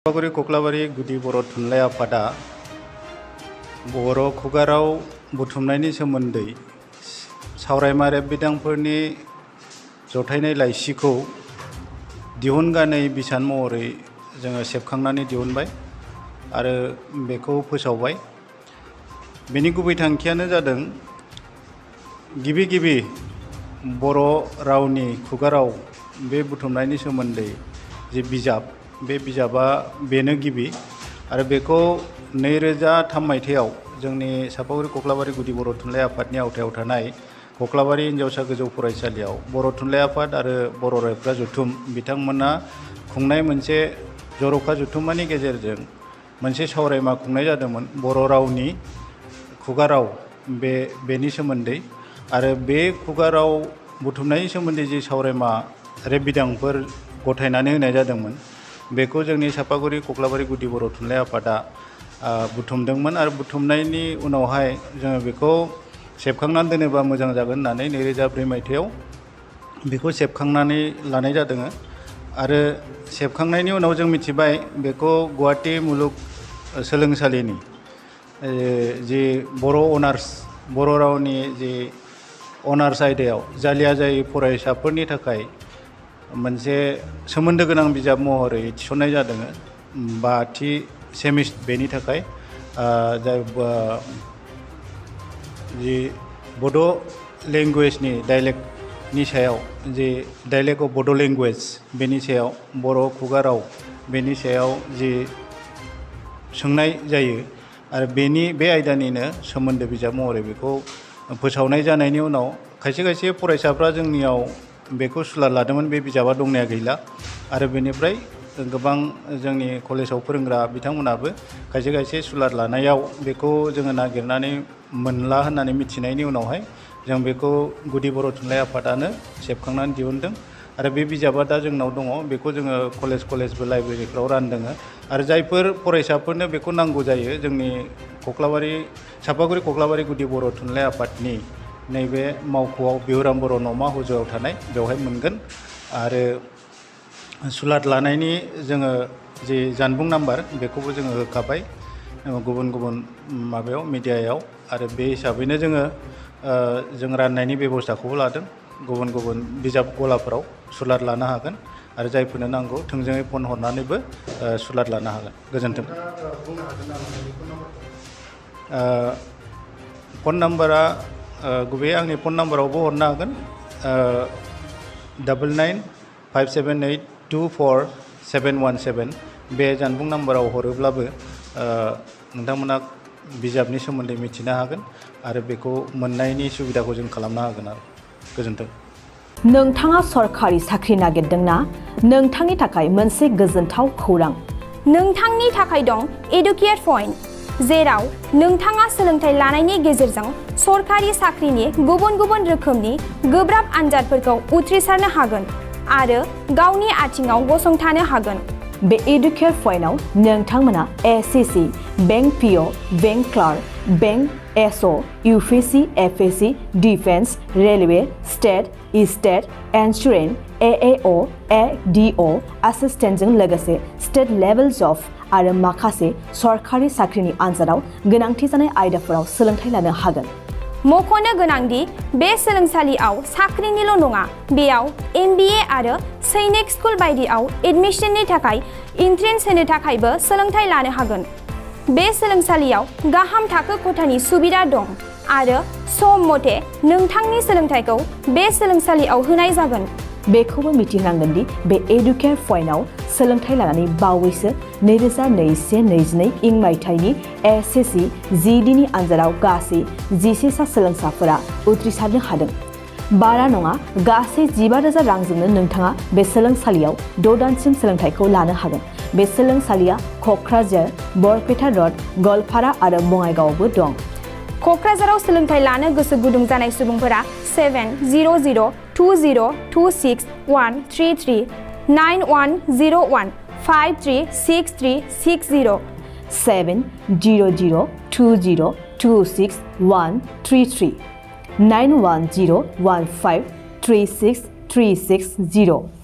सापागुरि कक्लाबारि गुदि बर' थुनलाइ आफादा बर' खुगा राव बुथुमनायनि सोमोन्दै सावरायमा रेबबिदांफोरनि जथायनाय लाइसिखौ दिहुनगानै बिसान महरै जोङो सेबखांनानै दिहुनबाय आरो बेखौ फोसावबाय। बेनि गुबै थांखियानो जादों गिबि बर' रावनि खुगा राव बे बुथुमनायनि सोमोन्दै जे बिजाब बे बिजाबा बेनो गिबि आरो बेखौ 2003 मायथाइयाव जोंनि सापागुरि कक्लाबारि गुदि बर' थुनलाइ आफादनि आवथायाव थानाय कक्लाबारि हिनजावसा गोजौ फरायसालियाव बर' थुनलाइ आफाद आरो बर' रायफ्रा जथुम बिथांमोना खुंनाय मोनसे जर'खा जथुम्मानि गेजेरजों मोनसे सावरायमा खुंनाय जादोंमोन बर' रावनि खुगा राव बेनि सोमोन्दै आरो बे खुगा राव बुथुमनायनि सोमोन्दै जे सावरायमा रेबबिदांफोर गथायनानै होनाय जादोंमोन बेखौ जोंनि सापागुरि कक्लाबारि गुदि बर' थुनलाइ आफादा बुथुमदोंमोन आरो बुथुमनायनि उनावहाय जोङो बेखौ सेबखांनानै दोनोबा मोजां जागोन होननानै 2004 मायथाइयाव बेखौ सेबखांनानै लानाय जादों आरो सेबखांनायनि उनाव जों मिथिबाय बेखौ गुवाहाटी मुलुग सोलोंसालिनि जि बर' अनार्स बर' रावनि जि अनार्स आयदायाव जालिया जायै फरायसाफोरनि थाखाय मोनसे सोमोन्दो गोनां बिजाब महरै थिसननाय जादों 5थि सेमिस्टार बेनि थाखाय जि बड' लेंगुवेजनि डाइलेक्टनि सायाव जि डाइलेक्ट अफ बड' लेंगुवेज बेनि सायाव बर' खुगा राव बेनि सायाव जि सोंनाय जायो आरो बे आयदानिनो सोमोन्दो बिजाब महरै बेखौ फोसावनाय जानायनि उनाव खायसे फरायसाफ्रा जोंनियाव बेखौ सुलाद लादोंमोन। बे बिजाबा दंनाया गैला आरो बेनिफ्राय गोबां जोंनि कलेजाव फोरोंग्रा बिथांमोनाबो खायसे सुलाद लानायाव बेखौ जोङो नागिरनानै मोनला होननानै मिथिनायनि उनावहाय जों बेखौ गुदि बर' थुनलाइ आफादानो सेबखांनानै दिहुनदों आरो बे बिजाबा दा जोंनाव दङ। बेखौ जोङो कलेजबो लाइब्रेरिफ्राव रानदों आरो जायफोर फरायसाफोरनो बेखौ नांगौ जायो जोंनि सापागुरि कक्लाबारि गुदि बर' थुनलाइ आफादनि नैबे मावख'आव बिहुराम बर' न'मा हुजुआव थानाय बेवहाय मोनगोन आरो सुलाद लानायनि जोङो जि जानबुं नाम्बार बेखौबो जोङो होखाबाय गुबुन माबायाव मिडियायाव आरो बे हिसाबैनो जों राननायनि बेबस्थाखौबो लादों। गुबुन बिजाब गलाफोराव सुलाद लानो हागोन आरो जायफोरनो नांगौ थोंजोङै फन हरनानैबो सुलाद लानो हागोन। गोजोन्थों। फन नाम्बारा गुबैयै आंनि फन नाम्बारावबो हरनो हागोन 9957824717 बे जानबुं नाम्बाराव हरोब्लाबो नोंथांमोना बिजाबनि सोमोन्दै मिथिनो हागोन आरो बेखौ मोननायनि सुबिदाखौ जों खालामनो हागोन आरो गोजोन्थों। नोंथाङा सरकारि साख्रि नागिरदोंना? नोंथांनि थाखाय मोनसे गोजोनथाव खौरां। नोंथांनि थाखाय दं एडुकेट पइन्ट, जेराव नोंथाङा सोलोंथाइ लानायनि गेजेरजों सरकारि साख्रिनि गुबुन रोखोमनि गोब्राब आनजादफोरखौ उथ्रिसारनो हागोन आरो गावनि आथिङाव गसंथानो हागोन। बे एडुकेट पइन्टआव नोंथांमोना SSC, bank PO, bank clerk, bank SO, UPSC, FSC, defence, railway, state insurance, AAO, ADO एसिस्टेन्टजों लोगोसे स्टेट लेभेल जब आरो माखासे सरकारि साख्रिनि आनजादाव गोनांथि जानाय आयदाफोराव सोलोंथाइ लानो हागोन। मख'नो गोनांदि बे सोलोंसालियाव साख्रिनिल' नङा, बेयाव MBA आरो सैनिक स्कुल बायदियाव एडमिशननि थाखाय एन्ट्रेन्स होनो थाखायबो सोलोंथाइ लानो हागोन। बे सोलोंसालियाव गाहाम थाखो खथानि सुबिदा दं आरो सम मथे नोंथांनि सोलोंथाइखौ बे सोलोंसालियाव होनाय जागोन। बेखौबो मिथिनांगोन दि बे एडुकेट पइन्टआव सोलोंथाइ लानानै बावैसो 2021-22 मायथाइनि एसएससि GDनि आनजादाव गासै 11 सा सोलोंसाफोरा उथ्रिसारनो हादों। बारा नङा, गासै 15,000 रांजोंनो नोंथाङा बे सोलोंसालियाव 6 दानसिम सोलोंथाइखौ लानो हागोन। बे सोलोंसालिया क'क्राझार, बरपेटा र'ड, गवालपारा आरो बङाइगावआवबो दं। क'क्राझाराव सोलोंथाइ लानो गोसो गुदुं जानाय सुबुंफोरा 70026133133 9101536360 70020261333 9101536360